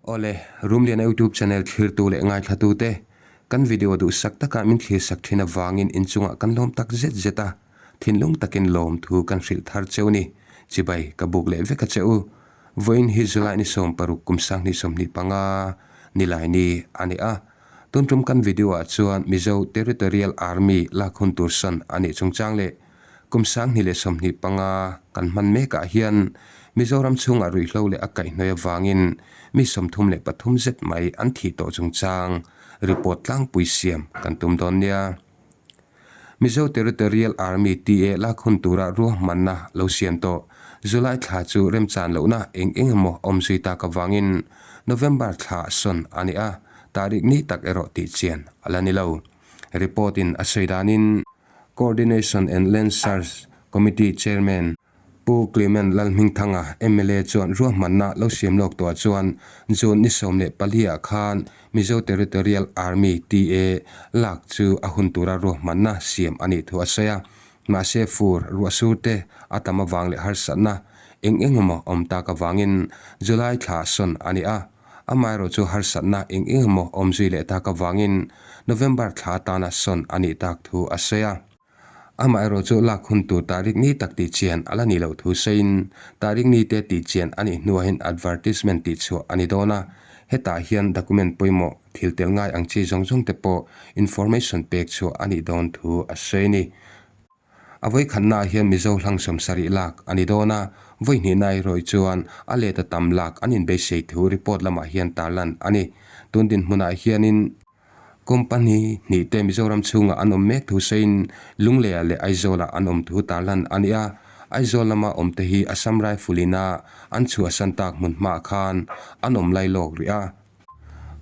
Awle, Rumliana YouTube channel thlirtu leh ngaithlatute, kan video duhsak takah min thlirsak thin avangin inchungah kan lawm tak zet zet a, thinlung takin lawmthu kan hrilh thar cheu ni. Chibai, ka buk leh vek a che u. Vawiin hi July ni 16 kum 2025 Nilaini a ni a. Tun tum kan video ah chuan Mizo Territorial Army lak hun tur sawn a nih chungchang leh kum 2025 kan hman mek ah hian Mizoram chhungah ruihhlo leh a kaihhnawih avangin mi 33 zet mai an thih tawh chungchang report tlangpui siam kan tum dawn nia. Mizo Territorial Army, TA, lak hun tura ruahmanna lo siam tawh. July thla chu remchan lohna eng eng emaw awm zui tak avangin November thla sawn a ni a, tarik ni tak erawh tih chian a la ni lo. Report in a sawi danin Coordination and Land Search Committee Chairman, Pu Clement Lalhmingthanga, mla chuan ruahmanna lo siam lawk tawhah chuan June ni 14 ah khan Mizo Territorial Army, TA, lak chu a hun tura ruahmanna siam a nih thu a sawi a. Mahse fur, ruahsur te a tam avang leh harsatna eng eng emaw awm tak avangin July thla sawn a ni a. Amaherawh chu harsatna eng eng emaw awm zui leh tak avangin November thla atana sawn a nih tak thu a sawi a. Amaherawh chu lak hun tur tarik ni tak tih chian a la nih loh thu sawiin, tarik ni te tih chian a nih hnuahin advertisement tih chhuah a ni dawn a, hetah hian document pawimawh thil tel ngai ang chi zawng zawng te pawh information pek chhuah a nih dawn thu a sawi a ni. A vawikhatnaah hian Mizo hlang 70 lak a ni dawn a, vawihnihna erawh chuan a let a tam lak an inbeisei thu report lamah hian tarlan a ni. Tun dinhmunah hianin. Company hnih te Mizoram chhungah an awm mek thu sawiin Lungleiah leh Aizawlah an awm thu tarlan a ni a. Aizawl lama awm te hi Assam Rifle ina an chhuahsan tak hmun hmaah khan an awm lai lawk rih a.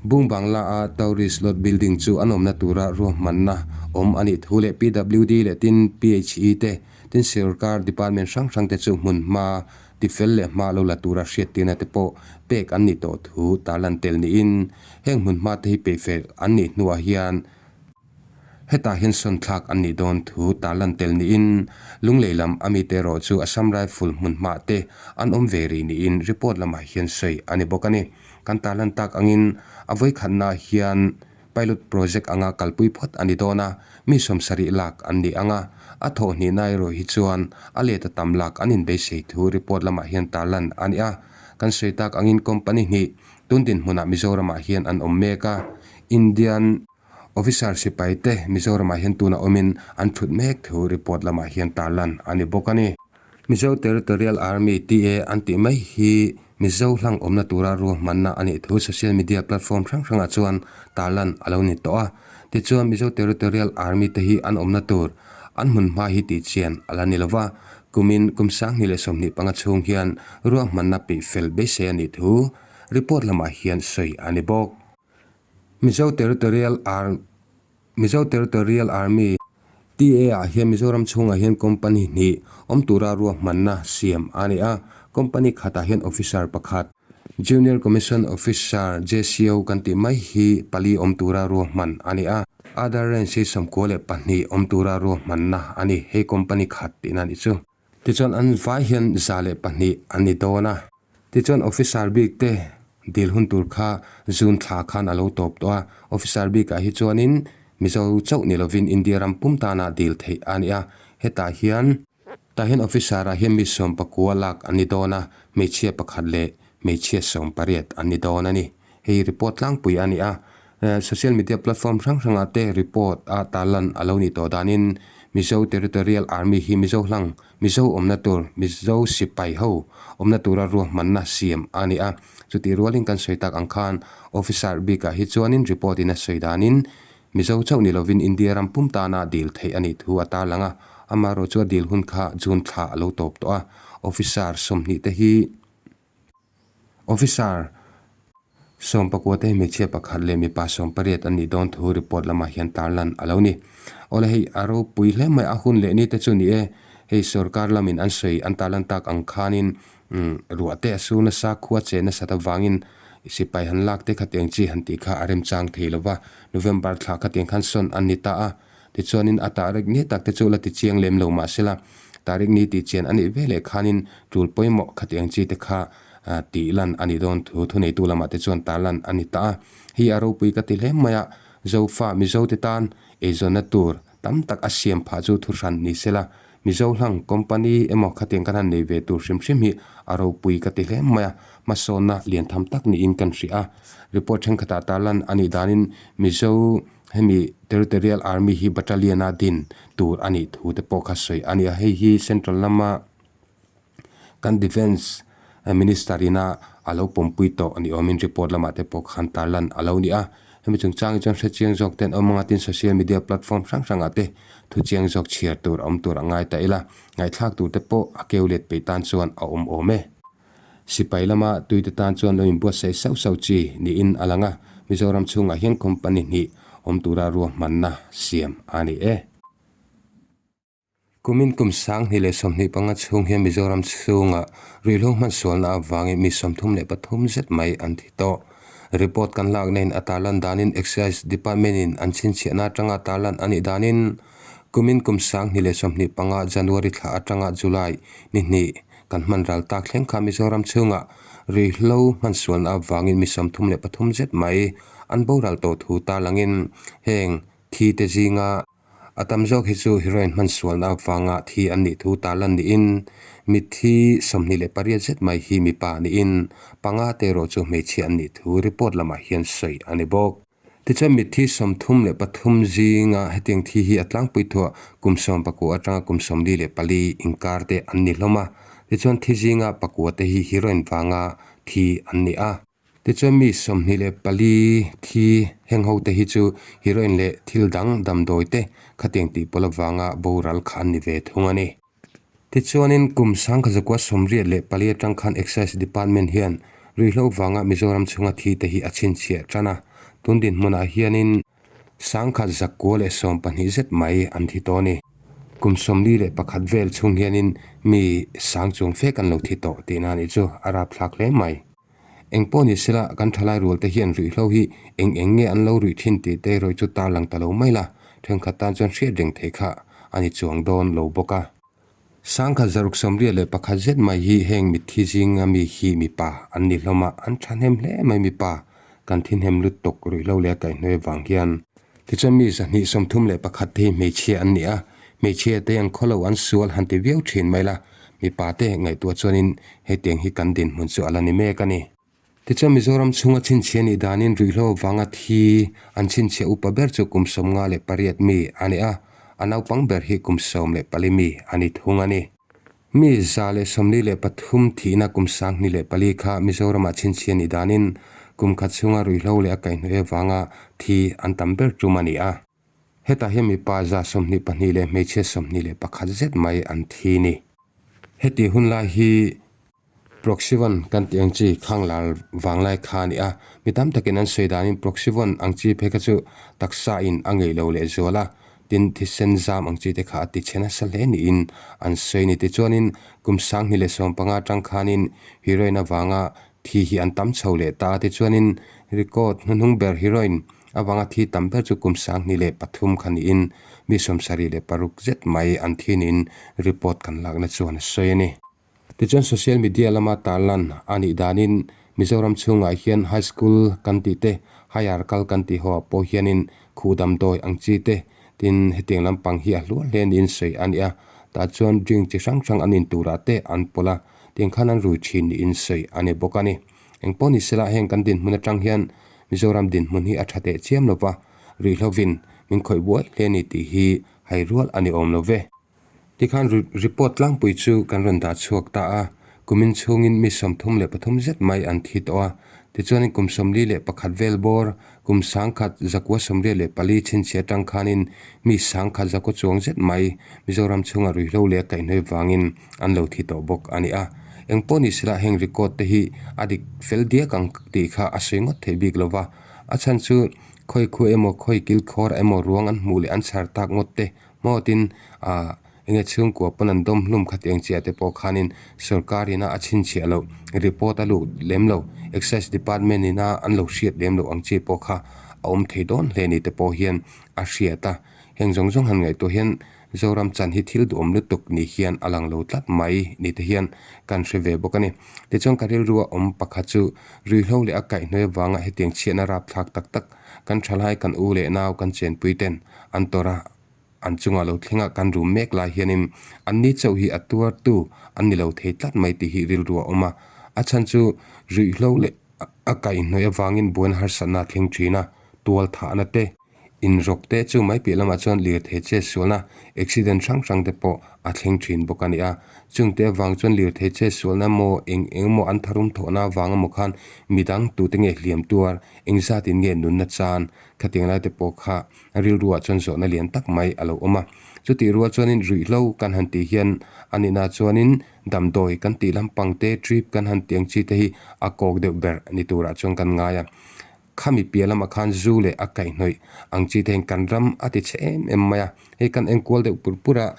Bung Bangla a Tourist Lodge Building chu an awmna tura ruahmanna awm a nih thu leh PWD leh tin PHE te tin Sawrkar Department hrang hrang te chu hmun hma tifel leh hma lo la tura hriattirna te pawh pek an nih tawh thu tarlan tel niin heng hmun hma te hi peihfel an nih hnuah hian hetah hian sawn thlak an nih dawn thu tarlan tel niin Lunglei lam a mite erawh chu Assam Rifle hmun hma te an awm ve rih niin report lamah hian sawi a ni bawk a ni. Kan tarlan tak angin a vawikhatnaah hian Pilot project anga kalpui phawt a ni dawn a, mi 70 lak an ni ang a, a thawh hnihna erawh hi chuan a let a tam lak an inbeisei thu report lamah hian tarlan a ni a. Kan sawi tak angin company hnih tun dinhmunah Mizoramah hian an awm mek a, Indian officer sipai te Mizoramah hian tunah awmin an thut mek thu report lamah hian tarlan a ni bawk a ni. Mizo Territorial Army, TA, an tih mai hi Mizo hlang awmna tura ruahmanna a nih thu social media platform hrang hrangah chuan tarlan a lo ni tawh a. Tichuan Mizo Territorial Army te hi an awmna tur an hmun hma hi tih chian a la ni lo va, kumin kum 2025 chhung hian ruahmanna peih fel beisei a nih thu report lamah hian sawi a ni bawk. Mizo Territorial Army. Mizo Territorial Army, TA, ah hian Mizoram chhungah hian company hnih awm tura ruahmanna siam a ni a. Company khatah hian officer pakhat, Junior Commission Officer, JCO, kan tih mai hi pali awm tura ruahman a ni a. Other range hi 92 awm tura ruahmanna a ni. Hei company khat tihna a nih chu. Tichuan an vai hian 102 an ni dawn a. Tichuan officer bik te dil hun tur kha June thla khan a lo tawp tawh a, officer bikah hi chuanin Mizo chauh ni lovin India ram pum tana dil theih a ni a, hetah hian tah hian officer ah hian mi 19 lak an ni dawn a, hmeichhia pakhat leh hmeichhia 18 an ni dawn a ni. Hei report tlangpui a ni a, social media platform hrang hrangah te report a tarlan a lo nih tawh danin Mizo Territorial Army hi Mizo hlang Mizo awmna tur Mizo sipai ho awmna tura ruahmanna siam a ni a, chutih rualin kan sawi tak ang khan officer bikah hi chuanin report in a sawi danin Mizo chauh ni lovin India ram pum tana dil theih a nih thu a tarlang a, amaherawh chu a dil hun kha June thla a lo tawp tawh a, officer 20 te hi Officer 19 te hi hmeichhia pakhat leh mipa 18 an nih dawn thu report lamah hian tarlan a lo ni. Awle hei a ropui hle mai a hun leh ni te chu ni e, hei sorkar lamin an sawi an tarlan tak ang khanin umm ruah te a sur nasa khua che nasat avangin sipai han lak te khatiang chi han tih kha a remchang thei lova, November thla khatiang khan sawn an ni ta a. Tichuanin a tarik ni tak te chu la ti chiang lem lo mahsela, tarik ni tih chian a nih ve leh khanin tul pawimawh khatiang chi te kha tih lan a nih dawn thu thuneitu lamah te chuan tarlan a ni ta a. Hei a ropui ka ti hle mai a, Zofa Mizo te tan eizawnna tur tam tak a siam phah chu thu hran ni se la, Mizo hlang company emaw khatiang kan han nei ve tur hrim hrim hi a ropui ka ti hle mai a, hmasawnna lian tham tak niin kan hria a. Report thenkhatah tarlan a nih danin Mizo hemi Territorial Army hi battalion a din tur a nih thu te pawh kha sawi a ni a, hei hi central lama Kan Defence Minister ina a lo pawmpui tawh ni awmin report lamah te pawh khan tarlan a lo ni a. Hemi chungchang hi chuan hrechiang zawk te an awm anga tin social media platform hrang hrangah te thuchiang zawk chhiar tur a awm tur a ngai ta ila. Ngaihthlak tur te pawh a keu let peih tan chuan a awm awm e. Sipai lama tuite tan chuan lo inbuatsaih sauh sauh chi niin a lang a. Mizoram chhungah hian company hnih awm tura ruahmanna siam a ni e. Kumin kum 2025 chhung hian Mizoram chhunga ruihhlo hmansualna avangin mi 33 zet mai an thi tawh. Report kan lakna in a tarlan danin Excise Department in an chhinchhiahna atanga tarlan a nih danin kumin kum 2025 January thla atanga July ni hnih kan hman ral tak thleng kha Mizoram chhunga ruihhlo hmansualna avangin mi 33 zet mai an boral tawh thu tarlangin heng thi te zinga A tam zawk hi chu heroin hmansualna avanga thi an nih thu tarlan niin mitthi 28 zet mai hi mipa niin panga te erawh chu hmeichhia an nih thu report lamah hian sawi a ni bawk. Tichuan mitthi 33 zinga hetiang thi hi a tlangpui thuah kum 19 atanga kum 44 inkar te an ni hlawm a, tichuan thi zinga pakua te hi heroin vanga thi an ni a. Tichuan mi 24 thi heng ho te hi chu heroin leh thil dang damdawi te khatiang tih pawlh avanga boral kha an ni ve thung a ni. Tichuanin kum 1984 atang khan Excise Department hian ruihhlo vanga Mizoram chhunga thi te hi a chhinchhiah tan a, tun dinhmunah hianin 1912 zet mai an thi tawh a ni. Kum 41 vel chhung hianin mi sang chuang fe kan lo thi tawh tihna a nih chu a rapthlak hle mai. Eng pawh ni sela, kan thalai rual te hian ruihhlo hi eng eng nge an lo ruih thin tih te erawh chu tarlang ta lo mai la, thenkhat tan chuan hriat reng thei kha a ni chuang dawn lo bawk a. 1681 zet mai hi heng mitthi zinga mi hi mipa an ni hlawm a, an thahnem hle mai mipa kan thinhem lutuk ruihhlo leh a kaihhnuai vang hian. Tichuan mi 231 te hi hmeichhia an ni a, hmeichhia te an khawlo an sual han ti viau thin mai la, mipa te ngaihtuah chuanin hetiang hi kan dinhmun chu a la ni mek a ni. Tichuan Mizoram chhunga chhinchhia nih danin ruihhlo vanga thi an chhinchhia upa ber chu kum 58 mi a ni a, a naupang ber hi kum 14 mi a ni thung a ni. Mi 143 thihna kum 2004 kha Mizoramah chhinchhia nih danin kum khat chhunga ruihhlo leh a kaihhnawih avanga thi an tam ber tum a ni a. Hetah hian mipa 22 leh hmeichhia 21 zet mai an thi ni. Heti hun lai hi Proxyvon kan tih ang chi khang lar vanglai kha a ni a. Mi tam takin an sawi danin Proxyvon ang chi phei kha chu taksa in a ngeih lo leh zual a, tin thisen zam ang chi te kha a ti chhe nasa hle niin an sawi a ni. Tichuanin kum 2015 atang khanin heroin avanga thi hi an tam chho leh ta a. Tichuanin record hnuhnung ber heroin avanga thi tam ber chu kum 2003 kha niin mi 76 zet mai an thi niin report kan lakna chuan a sawi a ni. Tichuan social media lama tarlan a nih danin Mizoram chhungah hian high school kan tih te, higher kal kan tih ho ah pawh hianin khuh damdawi ang chi te tin hetiang lampang hi a hluar hle niin sawi a ni a. Tah chuan drink chi hrang hrang an in turah te an pawlh a, tiang khan an rui thin niin sawi a ni bawk a ni. Engpawh ni sela heng kan dinhmun atang hian Mizoram dinhmun hi a tha teh chiam lova, ruihhlovin min khawih buai hle a ni tih hi hai rual a ni awm lo ve. Tikhan report tlangpui chu kan rawn dah chhuak ta a, kumin chhungin mi 33 zet mai an thi tawh a. Tichuanin kum 41 vel bawr, kum 1984 chhinchhiah atang khanin mi 1900 chuang zet mai Mizoram chhunga ruihhlo leh a kaihhnawih vangin an lo thi tawh bawk a ni a. Engpawh ni sela heng record te hi a dik fel diak ang tih kha a sawi ngawt theih bik lova, a chhan chu khawi khu emaw khawi kilkhawr emaw ruang an hmuh leh an chhar tak ngawt te Maw tin ah enge chhungkua pawn an dawm hlum kha tiang chiah te pawh khanin sorkar ina a chhinchhiah loh report a luh lem lo excise department ina an lo hriat lem loh ang chi pawh kha a awm thei dawn hle ni te pawh hian a hriat a, heng zawng zawng han ngaihtuah hian. Zoram chan hi thil duhawm lutuk ni hian a lang lo tlat mai ni te hian kan hre ve bawk a ni. Tichuan ka rilrua awm pakhat chu ruihhlo leh a kaihhnawih avanga hetiang chhiatna rapthlak tak tak kan thalai kan u leh nau kan chenpui ten an tawrh a, an chungah lo thlenga kan rum mek lai hianin anni chauh hi a tuartu an ni lo thei tlat mai tih hi rilru a awm a. A chhan chu ruihhlo leh a kaihhnawih avangin buaina harsatna a thleng thin a, tual thahna te, inrawk te chu mai piah lamah chuan lirthei che sualna accident hrang hrang te pawh a thleng thin bawk a ni a. Chungte avang chuan lirthei che sualna emaw eng eng emaw an tharum thawhna avang emaw khan midang tute nge hliam tuar, engzatin nge nunna chan khatiang lai te pawh kha rilruah chuan zawhna lian tak mai a lo awm a. Chutih rual chuanin ruihhlo kan han tih hian a nihna chuanin damdawi kan tih lampang te, trip kan han tih ang chi te hi a kawk deuh ber ni turah chuan kan ngai a. Khami piah lamah khan zu leh a kaihhnawih ang chi te hian kan ram a ti chhe em em mai a. Hei kan enkual deuh pur pur a,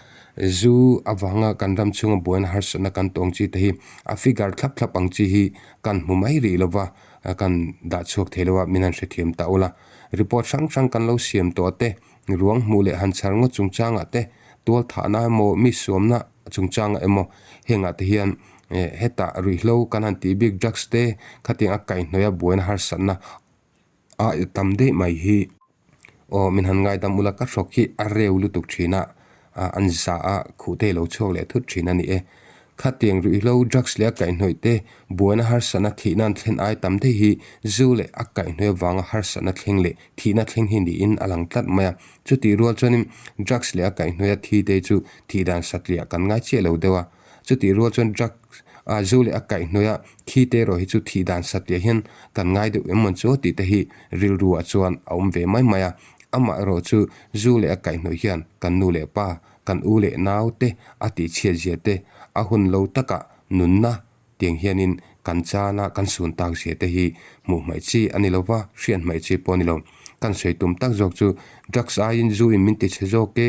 zu avanga kan ram chhunga buaina harsatna kan tawng chi te hi a figure thlap thlap ang chi hi kan hmu mai rih lova, kan dah chhuak thei lo a, min han hrethiam ta ula. Report hrang hrang kan lo siam tawh te, ruang hmuh leh han chhar ngawt chungchangah te, tual thahna emaw mi suamna chungchangah emaw hengah te hian hetah ruihhlo kan han tih bik drugs te khatiang a kaihhnawih a buaina harsatna a tam daih mai hi aw min han ngaidam ula ka hrawk hi a reu lutuk thin a. an za a, khuh te lo chhuak leh thut thin a ni e. Khatiang ruihhlo, drugs leh a kaihhnawih te buaina harsatna thihna an thlen ai tam daih hi zu leh a kaihhnawih avanga harsatna thleng leh thihna thleng hi niin a lang tlat mai a. Chutih rual chuanin drugs leh a kaihhnawih a thi te chu thih dan satliah kan ngai chiah lo deuh a. Chutih rual chuan drugs ah zu leh a kaihhnawih a thi te erawh hi chu thih dan satliah hian kan ngai deuh em mawn chu tih te hi rilru ah chuan a awm ve mai mai a. Amah erawh chu zu leh a kaihhnawih hian kan nu leh pa, kan u leh nau te a tihchhiat zia te, a hun lo takah nunna tiang hianin kan chana kan sun tak zia te hi hmuh hmaih chi a ni lo va, hriat hmaih chi pawh a ni lo. Kan sawi tum tak zawk chu drugs aiin zu in min tichhe zawk e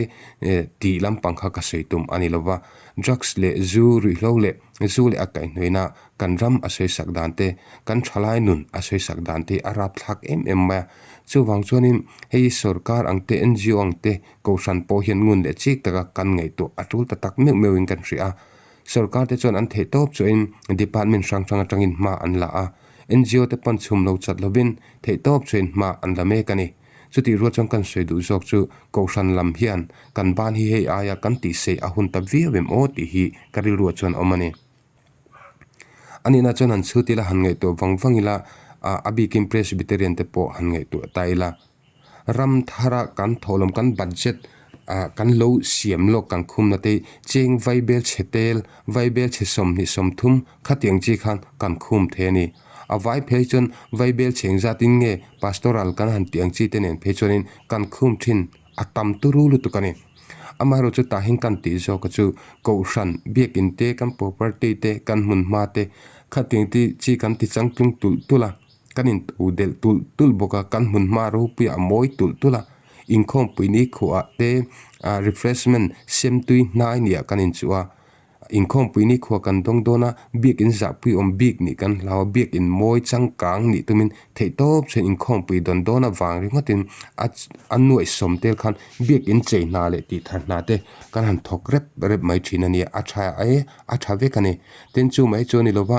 tih lampang kha ka sawi tum a ni lo va. Drugs leh zu ruihhlo leh zu leh a kaihhnawihna kan ram a sawisak dan te, kan thalai nun a sawisak dan te a rapthlak em em mai a. Chuvang chuanin hei sorkar ang te, ngo ang te, kohhran pawh hian ngun leh chik taka kan ngaihtuah a tul ta tak meuh meuhin kan hria a. Sorkar te chuan an theih tawp chuahin department hrang hrang atangin hma an la a, ngo te pawn chhum lo chat lovin theih tawp chuahin hma an la mek a ni. Chutih rual chuan kan sawi duh zawk chu kohhran lam hian kan ban hi hei aia kan tihseih a hun ta viau em aw tih hi ka rilruah chuan a awm a ni. A nihna chuan han chhut ila han ngaihtuah vang vang ila ah a bikin Presbyterian te pawh han ngaihtuah ta ila ram thara kan thawhlawm kan budget ah kan lo siam lawk kan khumna te hi cheng vaibel chhe tel vaibel chhe 20 30 khatiang chi khan kan khum thei a ni. A vai phei chuan vaibel chhe engzat in nge pastoral kan han tih ang chi te nen phei chuanin kan khum thin a tam turu lutuk a ni. Amaherawh chu tah hian kan tih zawk a chu Kohhran, Biakin te, kan property te, kan hmun hma te khatiang te chi kan ti changtlung tulh tulh a, kan in to delh tulh tulh bawk a, kan hmun hma ropuiah a mawi tulh tulh a, inkhawmpui ni khuah te ah refreshment semtui hnai nia kan inchuh a. Inkhawmpui ni khua kan dawng dawn a, biakin zahpui awm bik nih kan hlau a, biakin mawi changkang nih tumin theihtawp chuan inkhawmpui dawn dawn avang ringawtin a a nuaihsawm tel khan biakin chei hna leh tih thar hna te kan han thawk rep rep mai thin a ni a, a tha e a tha vek a ni. Tin chu mai chu a ni lova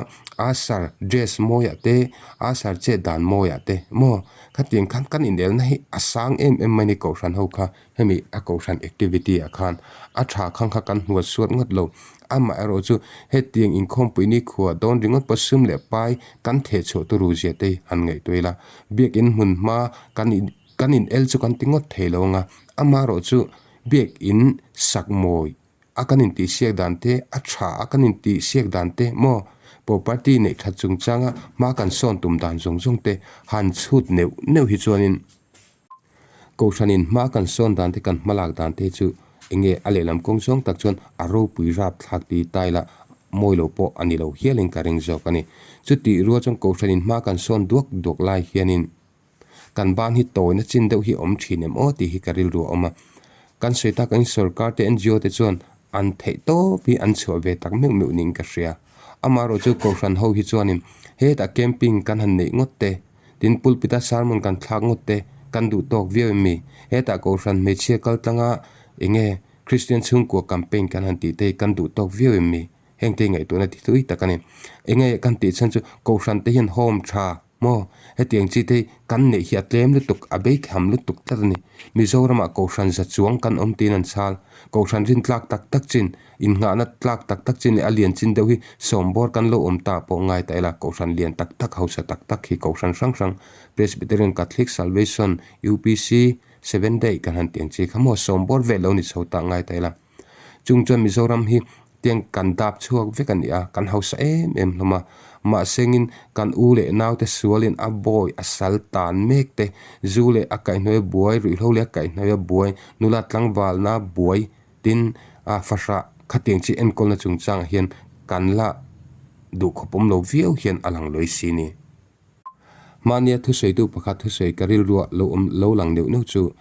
Asar dress mawiah te Asar chet dan mawiah te maw khatiang khan kan inelna hi a sang em em mai a ni Kohhran ho kha. Hemi a kohhran activity ah khan a tha khang kha kan hnual suat ngawt lo. Amah erawh chu hetiang inkhawmpui ni khua dawn ringawt pawh sum leh pai kan theh chhuah turu zia te hi han ngaihtuah ila. Biakin hmun hma kan in kan in el chu kan ti ngawt thei lo anga amaherawh chu biakin sak mawi a kan intih siak dan te a tha a kan intih siak dan te maw property neih that chungchanga hma kan sawn tum dan zawng zawng te han chhut neuh neuh hi chuanin Kohhranin hma kan sawn dan te kan hmalak dan te chu enge a lehlam kawng zawng tak chuan a ropui rap thlak ti ta ila mawi lo pawh a ni lo hialin ka ring zawk a ni. Chutih rual chuan Kohhranin hma kan sawn duak duak lai hianin kan ban hi tawina chin deuh hi a awm thin em aw tih hi ka rilru a awm a. Kan sawi tak angin sorkar te ngo te chuan an theih tawp hi an chhuah ve tak meuh meuh niin ka hria. Amaherawhchu chu Kohhran ho hi chuanin hetah camping kan han neih ngawt te, Tin, pulpit-a sermon kan thlak ngawt te kan duh tawk viau em mi? Hetah Kohhran hmeichhia kal tlanga eng nge Kristian chhungkua campaign kan han tih te hi kan duh tawk viau em mi? Heng te hi ngaihtuahna ti thui tak a ni. Enge kan tih chhan chu Kohhran te hian home tha maw? Hetiang chi te hi kan neih hi a tlem lutuk, a beitham lutuk tlat a ni. Mizoramah Kohhran za chuang kan awm tiin an chhal. Kohhran rin tlak tak tak chin, innghahna tlak tak tak chin leh a lian chin deuh hi sawmbawr kan lo awm ta pawh ngai ta ila Kohhran lian tak tak, hausa tak tak hi Kohhran hrang hrang, Presbyterian, Catholic, Salvation, UPC, Seven Day kan han tih ang chi kha maw sawmbawr vel lo ni chho ta ngai ta ila. Chung chuan Mizoram hi tiang kan dap chhuak vek a ni a, kan hausa em em hlawm a. Mahsengin kan u leh naute sualin a bawi a sal tan mek te, zu leh a kaihhnawih a buai, ruihhlo leh a kaihhnawih a buai, nula tlangvalna buai tin a fahrah khatiang chi enkawlna chungchangah hian kan la duhkhawp awm lo viau hian a lang lawi si ni. Mahnia thusawitu pakhat thusawi ka rilruah lo awm lo lang neuh neuh chu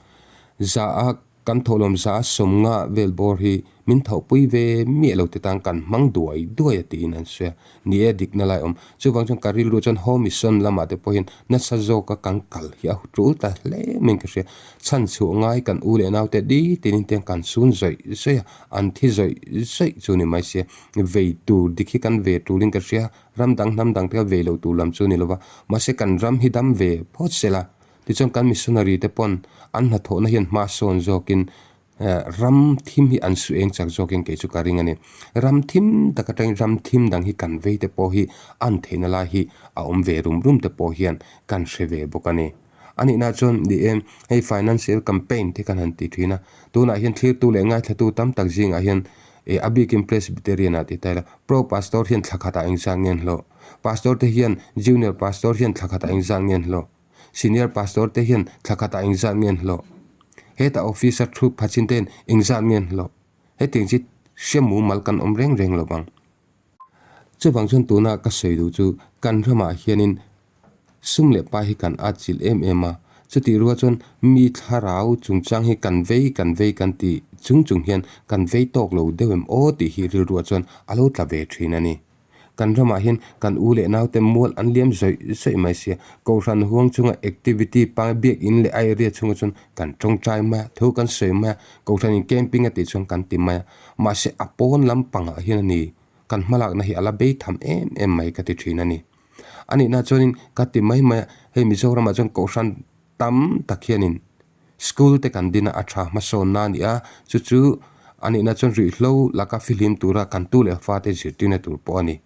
za a Kan thawhlawm za sawmnga vel bawr hi min thawhpui ve miah lo te tan kan hmang duai duai a tiin an sawi a, ni e dikna lai awm. Chuvang chuan ka rilru chuan Home Mission lamah te pawhin nasa zawka kan kal hi a tul ta hle maiin ka hria. Chhan chhuah ngai kan u leh naute di tinin te kan sun zawih zawih a, an thi zawih zawih chu ni mai sia. Vei tur dik hi kan ve tulin ka hria, ram dang hnam dang te kha vei lo tur lam chu ni lova, mahse kan ram hi dam ve phawt sela. Tichuan kan missionary te pawn an hnathawhna hian hma sawn zawkin ram thim hi an su eng chak zawkin kei chu ka ring a ni. Ram thim tak atangin ram thim dang hi kan vei te pawh hi an theihna lai hi a awm ve rum rum te pawh hian kan hre ve bawk a ni. A nihna chuan ni e hei financial campaign te kan han ti thin a, tunah hian thlirtu leh ngaithlatu tam tak zingah hian a bikin Presbyterian ah ti ta ila Pro Pastor hian thla khatah engzat nge an hlawh? Pastor te hian Junior Pastor hian thla khatah engzat nge an hlawh? Senior Pastor te hian thla khatah engzat nge an hlawh? Hetah office a thu phachin te hian engzat nge an hlawh? Hetiang chi hria mumal kan awm reng reng lo vang. Chuvang chuan tuna ka sawi duh chu kan ramah hianin sum leh pa hi kan atchilh em em a, chutih rual chuan mi thlarau chungchang hi kan vei kan vei kan tih chung chung hian kan vei tawk lo deuh em aw tih hi rilruah chuan a lo tla ve thin a ni. Kan ramah hian kan u leh naute mual an liam zawih zawih mai sia. Kohhran huang chunga activity pangai biakin leh a area chhungah chuan kan tawngtai mai a, thu kan sawi mai a, kohhranin camping a tih chuan kan ti mai a. Mahse a pawn lampangah hian a ni, kan hmalakna hi a la bei tham em em mai ka ti thin a ni. A nihna chuanin ka ti mai mai a, hei Mizoramah chuan kohhran tam tak hianin School te kan din a, a tha hmasawnna a ni a, chu chu a nihna chuan ruihhlo laka fihlim tura kan tu leh fate zirtirna tur pawh a ni.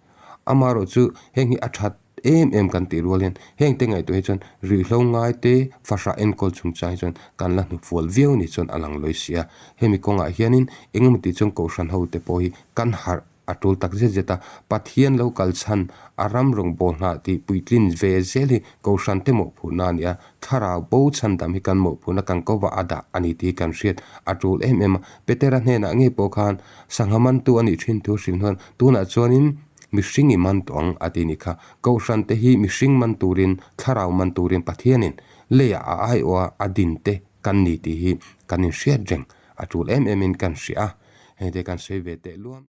Amaherawh chu heng hi a that em em kan tih rual hian heng te ngaihtuah hi chuan ruihhlo ngai te fahrah enkawl chungchang hi chuan kan la hnufual viau ni chuan a lang lawi si a. Hemi kawngah hianin engemaw tih chuan kohhran ho te pawh hi kan harh A tul tak zet zet a, Pathian lo kal chhan a ram rawngbâwl hnah tih puitlin ve zel hi Kohhran te mawhphurhna a ni a, thlarau bo chhandam hi kan mawhphurhna kan kova a dah a ni tih kan hriat a tul em em a. Petera hnenah ngei pawh khan sangha mantu a nih thin thu hrilh hnuan tunah chuanin mihring i man tawh ang a ti ni kha. Kohhran te hi mihring man turin, thlarau man turin Pathianin leiah a aiawha a din te kan ni tih hi kan inhriat reng a tul em emin kan hria a, hengte kan sawi ve teh luam.